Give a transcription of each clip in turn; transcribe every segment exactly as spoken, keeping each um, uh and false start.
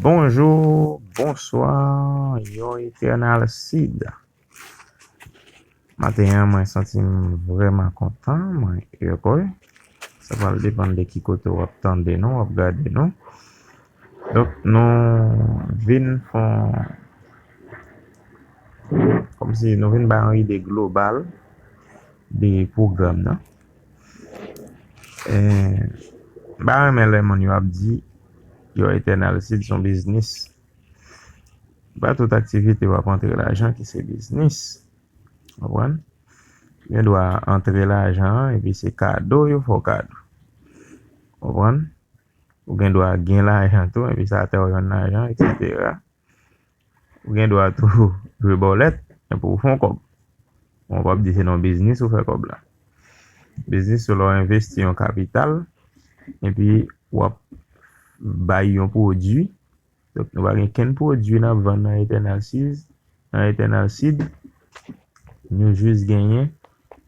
Bonjou, bonswa, Your Eternal Seed. Maten an, mwen santi m vrèman kontan, mwen heureux. Sa pral depann de ki kote w ap tande nou, w ap gade nou. Donk, nou vin fè yon, kòmsi nou vin bay yon ide global de pwogram nan. Eh, m pa renmen lè moun yo ap di Your Eternal Seed se yon biznis. Pa tout aktivite w ap antre lajan ki se biznis. Konprann? Ou gen dwa antre lajan an, epi se kado yo fè w kado. Konprann? Ou gen dwa gen lajan tou, epi se atè w jwenn lajan, etsetera. Ou gen dwa tou jwe bòlèt, epi w fè yon kòb. Bon, w p ap di se nan biznis ou fè kòb la. Biznis se lè w envesti yon kapital, epi w ap bay yon pwodui. Donk, nou pa gen kenn pwodui n ap vann nan Eternal Seed, nan Eternal Seed. Nou jis genyen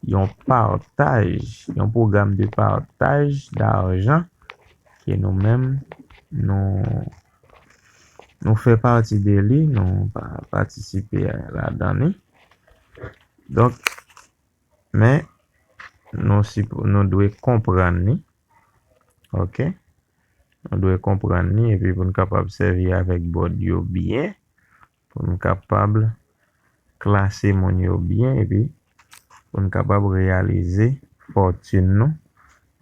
yon pataj, yon pwogram de pataj dajan ke nou menm, nou, nou fè pati de li, nou pa patisipe ladan li. Donk, men, nou, sipo, nou dwe konprann li. Oke? Nou dwe konprann li, epi pou n kapab sèvi avèk bòd yo byen, pou n kapab klase moun yo byen, epi pou n kapab reyalize fòtin nou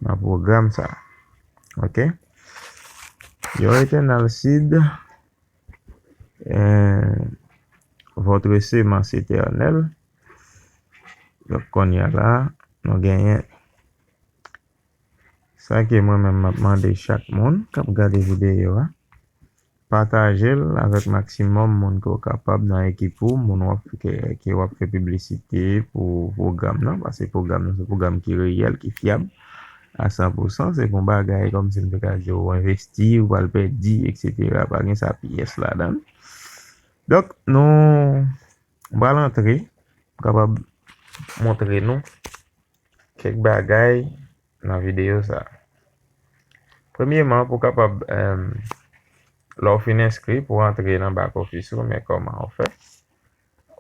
nan pwogram sa a. Oke? Your Eternal Seed, eh, votre semence éternelle. Donk, kounye a la, nou genyen sa ke mwen menm m ap mande chak moun k ap gade videyo a. Pataje l avèk maksimòm moun ke w kapab nan ekip ou, moun w ap, ke, ke w ap fè piblisite pou pwogram nan, paske pwogram nan se pwogram ki reyèl, ki fyab a san pou san. Se pa yon bagay kòmsi m te ka di w envesti, ou pral pèdi, etsetera. Pa gen sa pyès ladan l. Donk, nou, m pral antre, m kapab montre nou kèk bagay nan videyo sa a. Premyeman, pou w kapab, em, lè w fin enskri, pou w antre nan back office ou, men kòman w fè?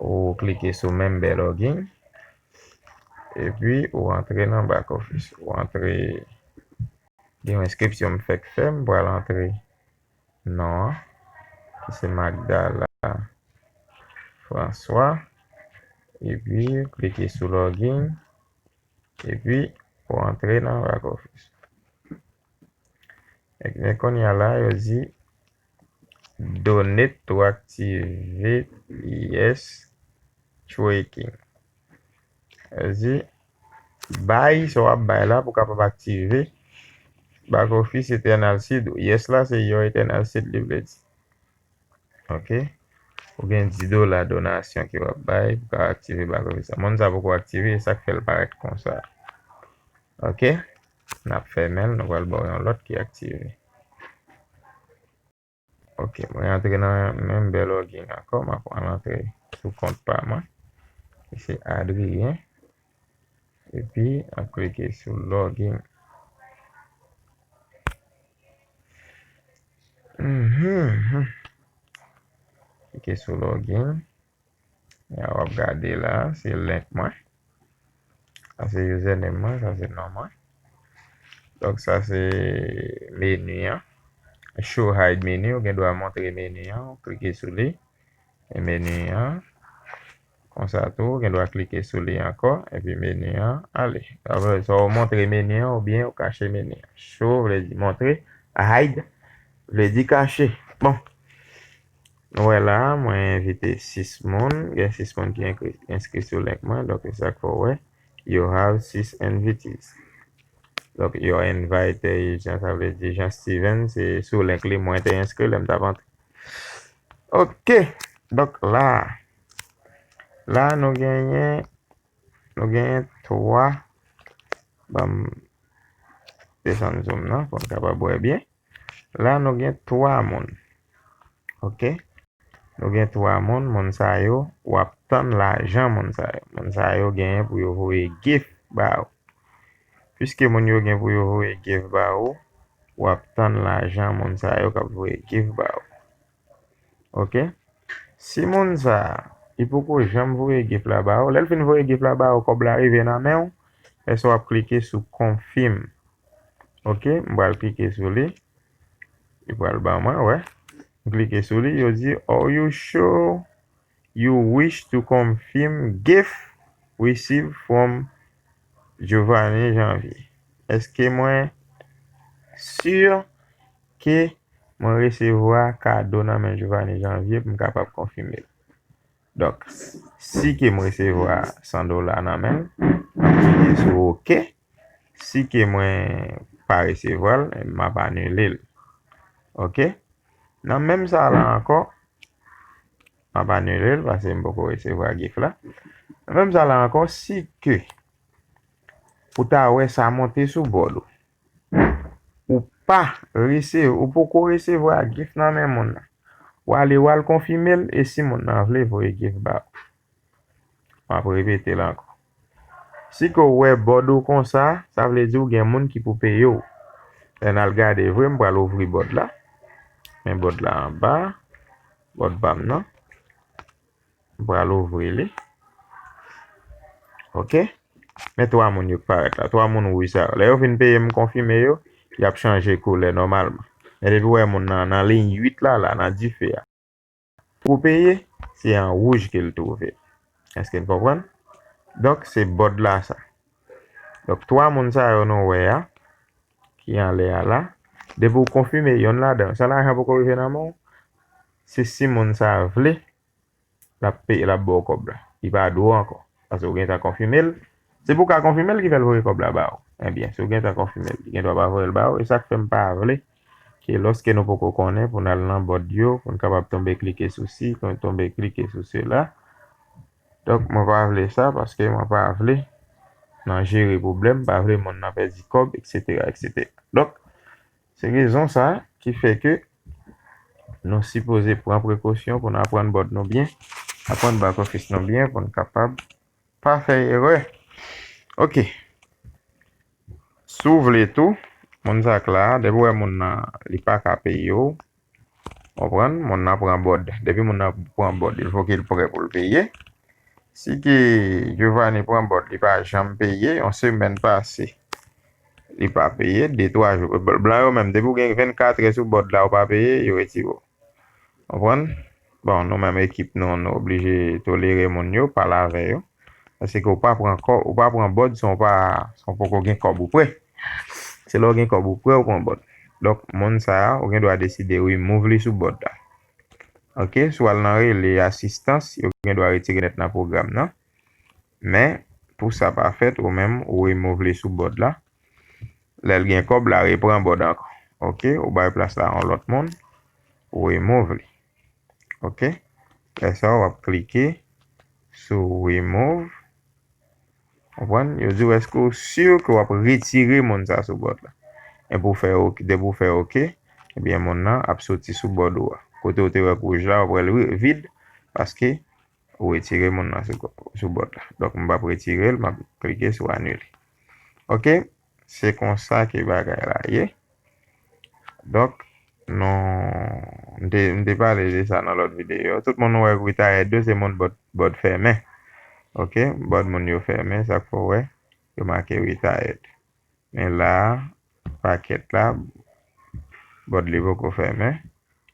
Ou klike sou Member Login, epi ou antre nan back office. Ou antre, gen yon enskripsyon m fèk fè, m pral antre non an, ki se Magdala François, epi klike sou Login, epi ou antre nan back office. Ebyen, kounye a la, yo di donate to activate, yes, tracking. Yo di bay sa w ap bay la pou w kapab aktive back office Eternal Seed ou. Yes la, se Your Eternal Seed li vle di. Oke? Ou gen dis dola donasyon ke w ap bay pou ka aktive back office la. Moun sa poko aktive, e sa k fè l parèt konsa. Oke? N ap fèmen l, nou pral ba w yon lòt ki aktive. Oke, mwen antre nan Member Login ankò, m ap pran antre sou kont pa mwen. Ki se Adrien. Epi, m ap klike sou Login. Mhm. Klike sou Login. Ya, w ap gade la, se link mwen. Sa se username mwen, sa se non mwen. Donk, sa se meni an. Show hide menu, ou gen dwa montre meni an, ou klike sou li. E meni an. Konsa tou, ou gen dwa klike sou li ankò, epi meni an ale. Sa vle, swa ou montre meni an, oubyen ou kache meni an. Show vle di montre, hide vle di kache. Bon. Nou wè la, mwen envite sis moun. Gen sis moun ki enskri, enskri sou link mwen. Donk, se sa k fè w wè, you have six invitees. Donk, your invite, jan sa vle di, Jean Steven, se sou link li mwen te enskri lè m t ap antre. Oke. Donk, la, la, nou genyen, nou genyen twa. Ban m desann zoom nan pou n kapab wè byen. La, nou gen twa moun. Oke? Nou gen twa moun, moun sa yo, w ap tann lajan moun sa yo. Moun sa yo genyen pou yo voye gift ba ou. Piske moun yo gen pou yo voye gift ba ou, w ap tann lajan moun sa yo k ap voye gift ba ou. Ok? Si moun sa a, li poko janm voye gift la ba ou, lè l fin voye gift la ba ou, kòb la rive nan men w, lè sa w ap klike sou confirm. Ok? M pral klike sou li. Li pral ban mwen, wè. M klike sou li, yo di, "Are you sure you wish to confirm gift received from Giovanni Janvier?" Èske mwen si ke mwen resevwa kado nan men Giovanni Janvier pou m kapab konfime l? Donk, si ke m resevwa san dola nan men l, m ap klike sou ok. Si ke mwen pa resevwa l, m ap anile l. Ok? Nan menm sa la ankò, m ap anile l paske m poko resevwa gift la. Nan menm sa la ankò, si ke ou ta wè sa monte sou bòd ou, ou pa resevwa, ou poko resevwa gift nan men moun nan, w ale w al konfime l, e si moun nan vle voye gift ba ou. M ap repete l ankò. Si ke w wè bòd ou konsa, sa vle di w gen moun ki pou peye w. Lè n al gade vre, m pral ouvri bòd la. Men bòd la anba, bòd pa m nan. M pral ouvri li. Ok? Men twa moun yo k parèt la. Twa moun wouj sa yo. Lè yo fin peye m konfime yo, y ap chanje koulè nòmalman. Men depi w wè moun nan, nan liy uit la, la, nan dife a. Pou peye, se an wouj ke l twouve. Èske n konprann? Donk, se bòd la sa. Donk, twa moun sa yo nou wè a, ki anlè a la, depi w konfime yonn ladan yo, san lajan poko rive nan men w, se si moun sa a vle, l ap peye, l ap ba w kòb la. Li pa dwe w ankò. Paske w gentan konfime l. Se pou w ka konfime l ki fè l voye kòb la ba w. Ebyen, si w gentan konfime l, li gen dwa pa voye l ba w. E sa k fè m pa vle ke lòske nou poko konnen pou n al nan bòd yo, pou n kapab tonbe klike sou si, tonbe klike sou sela. Donk, mwen pa vle sa paske mwen pa vle nan jere pwoblèm, pa vle moun nan pèdi kòb, etsetera, etsetera. Donk, se rezon sa ki fè ke nou sipoze pran prekosyon pou n aprann bòd nou byen, aprann back office nou byen pou n kapab pa fè erè. Ok. Si w vle tou, moun sa k la, depi w wè moun nan, li pa ka peye w, konprann, moun nan pran bòd. Depi moun nan pran bòd, il fo ke l prè pou l peye. Si ke Giovanni pran bòd, li pa janm peye, yon semèn pase, li pa peye, de, twa jou. Blan yo menm, depi w gen vennkat è sou bòd la, ou pa peye, yo retire w. Konprann? Bon, nou menm ekip nou, nou oblije tolere moun yo, pale avè yo. Paske ou pa pran kò, ou pa pran bòd san w pa, san w poko gen kòb ou prè. Se lè w gen kòb ou prè, ou pran bòd. Donk, moun sa a, ou gen dwa deside remove li sou bòd la. Ok, si w al nan rele asistans, yo gen dwa retire nèt nan pwogram nan. Men, pou sa pa fèt, ou menm, ou remove li sou bòd la. Lè l gen kòb la, repran bòd ankò. Ok, ou bay plas la yon lòt moun, ou remove li. Ok, lè sa w ap klike sou remove. Konprann? Yo di w èske w si ke w ap retire moun sa sou bòd la. E pou w fè ok, depi w fè ok, ebyen moun nan ap soti sou bòd ou a. Kote w te wè k wouj la, w ap wè l vid, paske ou retire moun nan sou, sou bòd la. Donk, m p ap retire l, m ap klike sou anile. Ok, se konsa ke bagay la ye. Donk, nou, m te, m te pale de sa nan lòt videyo. Tout moun nou wè retired yo, se moun bòd, bòd fèmen. Ok, bòd moun yo fèmen, sa k fè w wè, yo make retired. Men la, pakèt la, bòd li poko fèmen.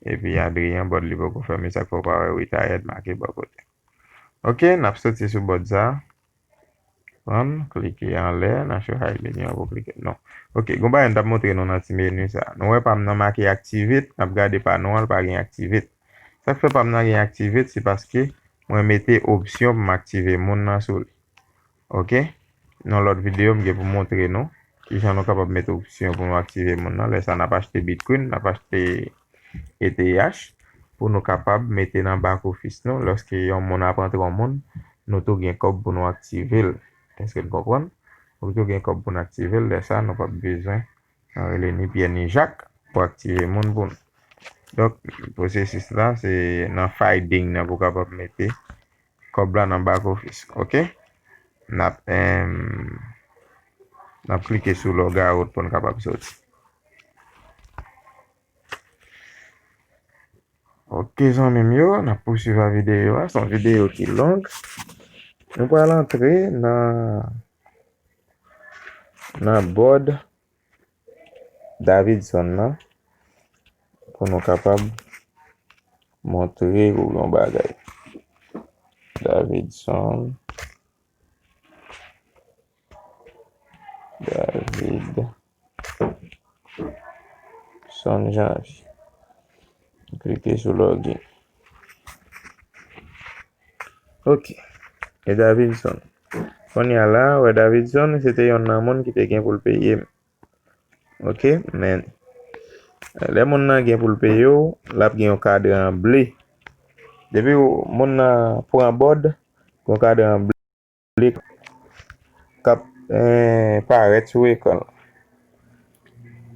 Epi Adrian, bòd li poko fèmen, sa k fè w pa wè retired make bò kote. Ok, n ap soti sou bòd sa. Pran, klike anlè, nan show hide menu an pou klike. Non. Ok, gon bagay m t ap montre nou nan ti meni sa. Nou wè pa m nan make activate, n ap gade pa nou an, l pa gen activate. Sa k fè pa m nan gen activate, se paske mwen mete opsyon pou m aktive moun nan sou li. Ok? Nan lòt videyo, m gen pou montre nou kijan nou kapab mete opsyon pou nou aktive moun nan. Lè sa, n ap achte Bitcoin, n ap achte E T H pou nou kapab mete nan back office nou. Lòske yon moun ap antre yon moun, nou tou gen kòb pou nou aktive l. Èske n konprann? Nou tou gen kòb pou n aktive l. Lè sa, nou p ap bezwen rele ni Pyè ni Jak pou aktive moun pou nou. Donk, pwosesis la, se nan finding nan pou kapab mete kòb la nan back office. Ok? N ap, em, n ap klike sou log out pou n kapab soti. Ok, zanmi m yo, n ap pouswiv a videyo a. Se yon videyo ki long. Nou pral antre nan, nan bòd Davidson nan pou nou kapab montre ou yon bagay. Davidson, David, Son Janvier. Klike sou login. Ok. E Davidson. Kounye a la, wè Davidson, se te yonn nan moun ki te gen pou l peye m. Ok, men lè moun nan gen pou l peye w, l ap gen yon kadran ble. Depi w- moun nan pran bòd, yon kadran ble k ap eh, parèt sou ekran l.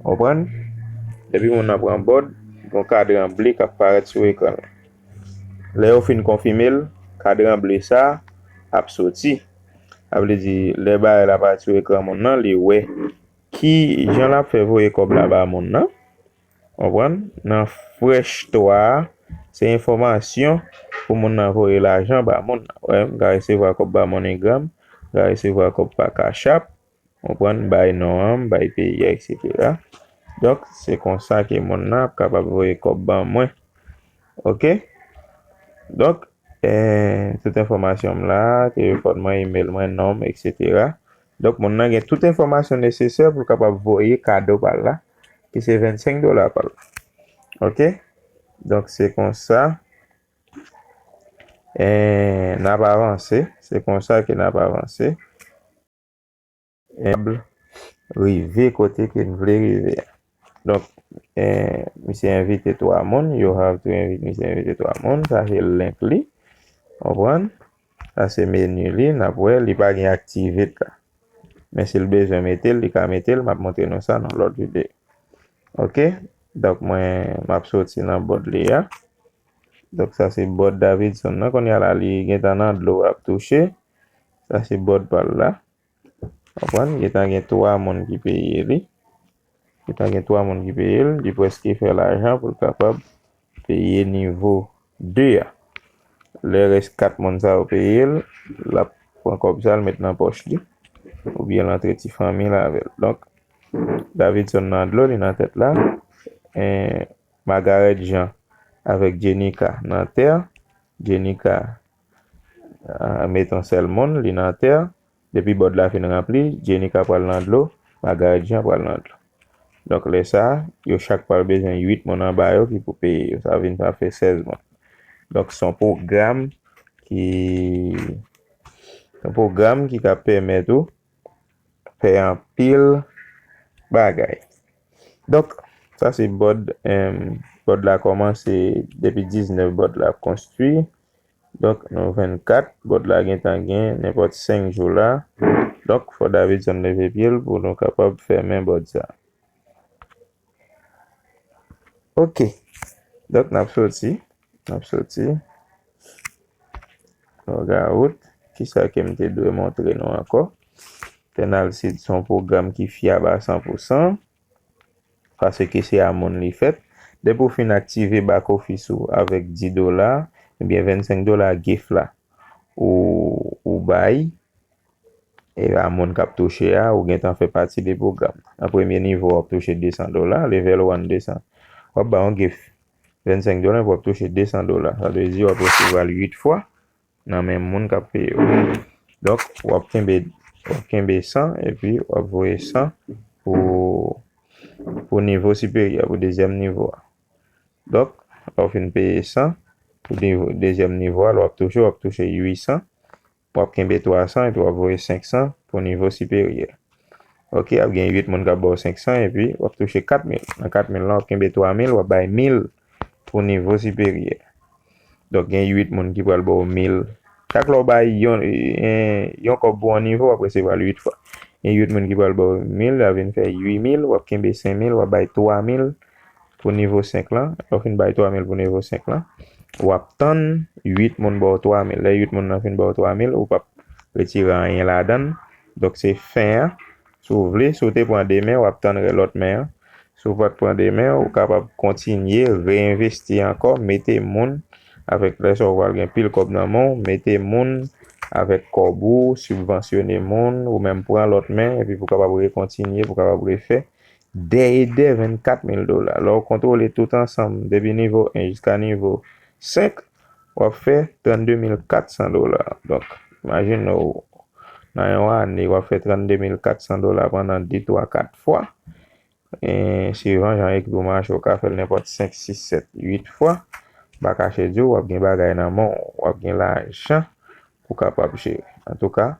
Konprann? Depi moun nan pran bòd, yon kadran ble k ap parèt sou ekran l. Lè yo fin konfime l, kadran ble sa a ap soti. Sa vle di, lè bagay la parèt sou ekran moun nan, li wè ki jan l ap fè voye kòb la ba moun nan. Konprann? Nan Fresh twa a, se enfòmasyon pou moun nan voye lajan ba moun nan. Wè, m ka resevwa kòb pa MoneyGram, m ka resevwa kòb pa Cash App, konprann, bay non an, bay peyi a, etsetera. Donk, se konsa ke moun nan ap kapab voye kòb ban mwen. Ok? Donk, eh, tout enfòmasyon m la, telefòn mwen, email mwen, non m, etsetera. Donk, moun nan gen tout enfòmasyon nesesè pou l kapab voye kado pa l la, ki se vennsenk dola pa l. Ok? Donk, se konsa, eh, n ap avanse. Se konsa ke n ap avanse. Rive kote ke n vle rive a. Donk, eh, misye envite twa moun, you have to invite, misye envite twa moun, sa se link li. Konprann? Sa se meni li, n ap wè, li pa gen activate la. Men si l bezwen mete l, li ka mete l, m ap montre nou sa nan lòt videyo. Ok? Donk, mwen, m ap soti nan bòd li a. Donk, sa se bòd Davidson nan. Kounye a la, li gentan nan dlo ap touche. Sa se bòd pa l la. Konprann? Gentan gen twa moun ki peye li. Gentan gen twa moun ki peye l. Li prèske fè lajan pou l kapab peye nivo de a. Lè rès kat moun sa yo peye l, l ap pran kòb sa l met nan pòch li. Oubyen l antre ti fanmi l avè l. Donk, Davidson nan dlo, li nan tèt la. Eh, Margaret Jean avèk Jenica nan tè. Jenica, ah, met yon sèl moun, li nan tè. Depi bòd la fin ranpli, Jenica pral nan dlo, Margaret Jean pral nan dlo. Donk, lè sa a, yo chak pral bezwen uit moun anba yo ki pou peye yo. Sa vin sa fè sèz moun. Donk, se yon pwogram ki, se yon pwogram ki ka pèmèt ou fè anpil bagay. Donk, sa se bòd, em, bòd la kòmanse depi diznèf, bòd la ap konstwi. Donk, nou vennkat, bòd la gentan gen nenpòt senk jou la. Donk, fò Davidson leve pye l pou nou kapab fèmen bòd sa. Ok. Donk, n ap soti. N ap soti. Logout. Kisa ke m te dwe montre nou ankò? Tènal Seed se yon pwogram ki fyab a san pou san. Paske se a moun li fèt. Depi w fin aktive back office ou avèk dis dola, oubyen vennsenk dola gift la, ou, ou bay, e a moun k ap touche a, ou gentan fè pati de pwogram. Nan premye nivo a, w ap touche de san dola, level one de san. W ap bay yon gift vennsenk dola, w ap touche de san dola. Sa vle di w ap resevwa l uit fwa nan men moun k ap peye w. Donk, w ap kenbe, w ap kenbe san, epi w ap voye san pou, pou nivo siperyè, pou dezyèm nivo a. Donk, lè w fin peye san, pou nivo, dezyèm nivo a, lè w ap touche, w ap touche uit san. W ap kenbe twa san epi w ap voye senk san pou nivo siperyè. Ok, ap gen uit moun k ap ba w senk san epi w ap touche kat mil. Nan kat mil la, w ap kenbe twa mil, w ap bay mil pou nivo siperyè. Donk, gen uit moun ki pral ba w mil. Chak lè w bay yon, yon, yon kòb pou yon nivo, w ap resevwa l uit fwa. Gen uit moun ki pral ba w mil, l a vin fè uit mil, w ap kenbe senk mil, w ap bay twa mil pou nivo senk lan. Lè w fin bay twa mil pou nivo senk lan, w ap tann uit moun ba w twa mil. Lè uit moun nan fin ba w twa mil, ou p ap retire anyen ladan l. Donk, se fen an. Si w vle, si w te pran de men, w ap tann lòt men an. Si w pa t pran demen, ou kapab kontinye reenvesti ankò, mete moun avèk, lè sa w pral gen pil kòb nan men w, mete moun avèk kòb ou, sibvansyone moun, ou menm pran lòt men, epi pou w kapab rekontinye, pou w kapab refè dè e dè vennkat mil dola. Lè w kontwole tout ansanm, depi nivo en jiska nivo senk, w ap fè trannde mil katsan dola. Donk, imajine w, nan yon ane, w ap fè trannde mil katsan dola pandan de, twa, kat fwa. E, suivan jan ekip ou mache, ou ka fè l nenpòt senk, sis, sèt, uit fwa. M pa kache di w, w ap gen bagay nan men w, w ap gen lajan pou w kapab jere. Antouka,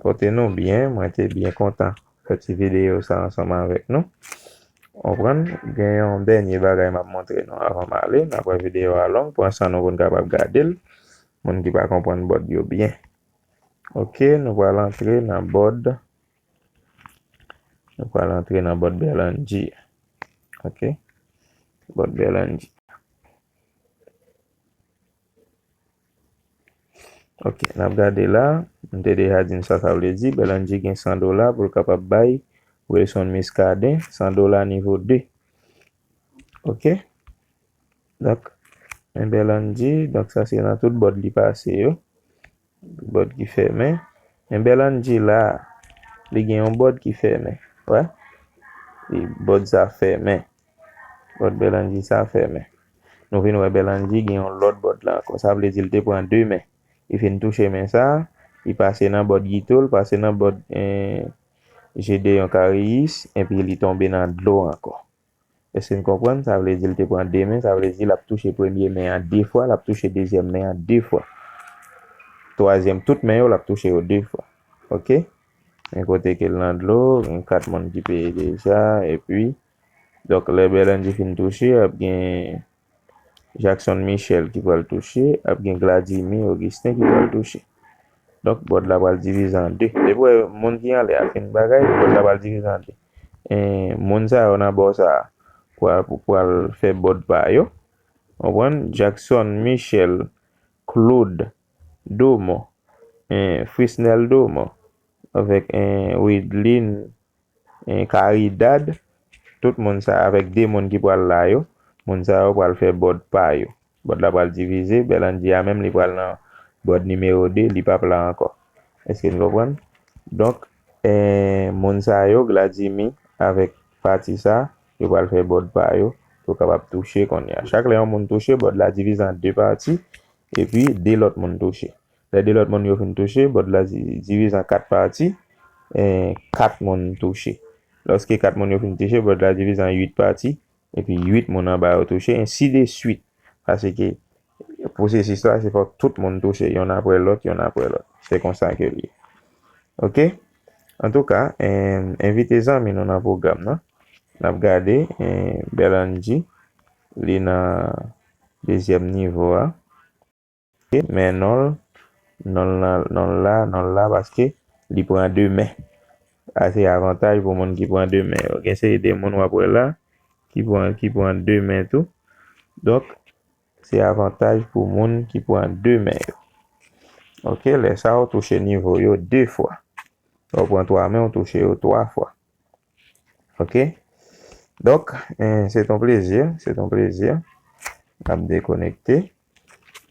pote nou byen, mwen te byen kontan fè ti videyo sa ansanm avèk nou. Konprann? Gen yon dènye bagay m ap montre nou avan m ale. N ap wè videyo a long, pran san nou pou n kapab gade l. Moun ki pa konprann bòd yo byen. Ok, nou pral antre nan bòd. Nou pral antre nan bòd Berlandji. Ok. Bòd Berlandji. Ok, n ap gade la. M te deja di n sa sa vle di. Berlandji gen san dola pou l kapab bay Wilson Muscadin, san dola nivo de. Ok. Donk, men Berlandji, donk sa se nan tout bòd li pase yo. Bòd ki fèmen. Men Berlandji la, li gen yon bòd ki fèmen. Wè? Li, bòd sa fèmen. Bòd Berlandji sa fèmen. Nou vin wè Berlandji gen yon lòt bòd la ankò. Sa vle di l te pran de men. Li fin touche men sa, li pase nan bòd Guito, li pase nan bòd, eh, Gédéon Carillus, epi li tonbe nan dlo ankò. Èske n konprann? Sa vle di l te pran de men, sa vle di l ap touche premye men an de fwa, l ap touche dezyèm men an de fwa. Twazyèm, tout men yo, l ap touche yo de fwa. Ok? Men kote ke l nan dlo, gen kat moun ki peye deja, epi, donk, lè Berlandji fin touche, ap gen Jackson Michel ki pral touche, ap gen Gladimy Augustin ki pral touche. Donk, bòd la pral divize an de. Depi w wè moun ki anlè a fin bagay, bòd la pral divize an de. E, moun sa yo nan bò sa a, pral, pral fè bòd pa yo. Konprann? Jackson Michel, Claude Domon, e, Frisnel Domon, avèk, e, Widlin, e, Caridad, tout moun sa avèk de moun ki pral la yo, moun sa yo pral fè bòd pa yo. Bòd la pral divize, Berlandji a menm li pral nan bòd nimewo de, li p ap la ankò. Èske n konprann? Donk, e, moun sa yo, Gladimy avèk pati sa, yo pral fè bòd pa yo, yo kapab touche kounye a. Chak lè yon moun touche, bòd la divize an de pati, epi de lòt moun touche. Lè de lòt moun yo fin touche, bòd la di-, divize an kat pati, e, kat moun touche. Lòske kat moun yo fin touche, bòd la divize an uit pati, epi uit moun anba yo touche, ensi de swit. Paske pwosesis la, se fòk tout moun touche, yonn apre lòt, yonn apre lòt. Se konsa ke l ye. Ok? Antouka, e, envite zanmi nou nan pwogram nan. N ap gade, e, Berlandji, li nan dezyèm nivo a. Ok, men non l, non l la, non l la, non l la, paske li pran de men. A, se avantaj pou moun ki pran de men yo. Gen seri de moun w ap wè la, ki pran, ki pran de men tou. Donk, se avantaj pou moun ki pran de men yo. Ok, lè sa a, ou touche nivo yo de fwa. Lè w pran twa men, ou touche yo twa fwa. Ok? Donk, eh, se t on plezi, se t on plezi. N ap dekonekte.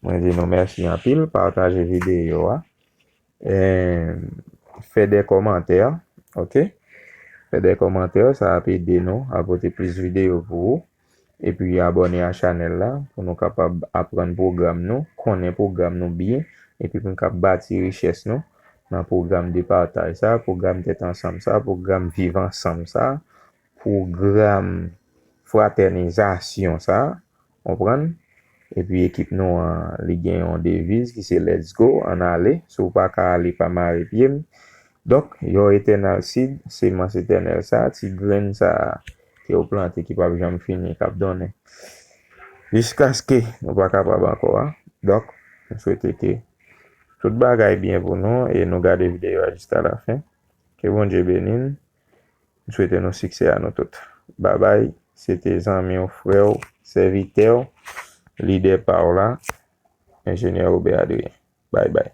Mwen di nou mèsi anpil. Pataje videyo a. Eh, fè de kòmantè, ok? Fè de kòmantè, sa ap ede nou a pote plis videyo pou ou. Epi abòne a chanèl la pou nou kapab aprann pwogram nou, konnen pwogram nou byen, epi pou n kab bati richès nou nan pwogram de pataj sa, pwogram tèt ansanm sa, pwogram viv ansanm sa, pwogram fratènizasyon sa, konprann? Epi ekip nou an, li gen yon deviz ki se Let's go, ann ale. Si w pa ka ale, pa mare pye m. Donk, yon etènèl sid, semans etènèl sa, ti grenn sa ke w plante ki p ap janm fini, k ap donnen. Jiskaske nou pa kapab ankò a. Donk, m swete ke tout bagay byen pou nou e nou gade videyo a jiska lafen. Ke Bondye beni n. M swete nou siksè a nou tout. Babay, se te zanmi w, frè w, sèvitè w, lidè pa w la, Enjenyè Robert Adrien. Bay bay.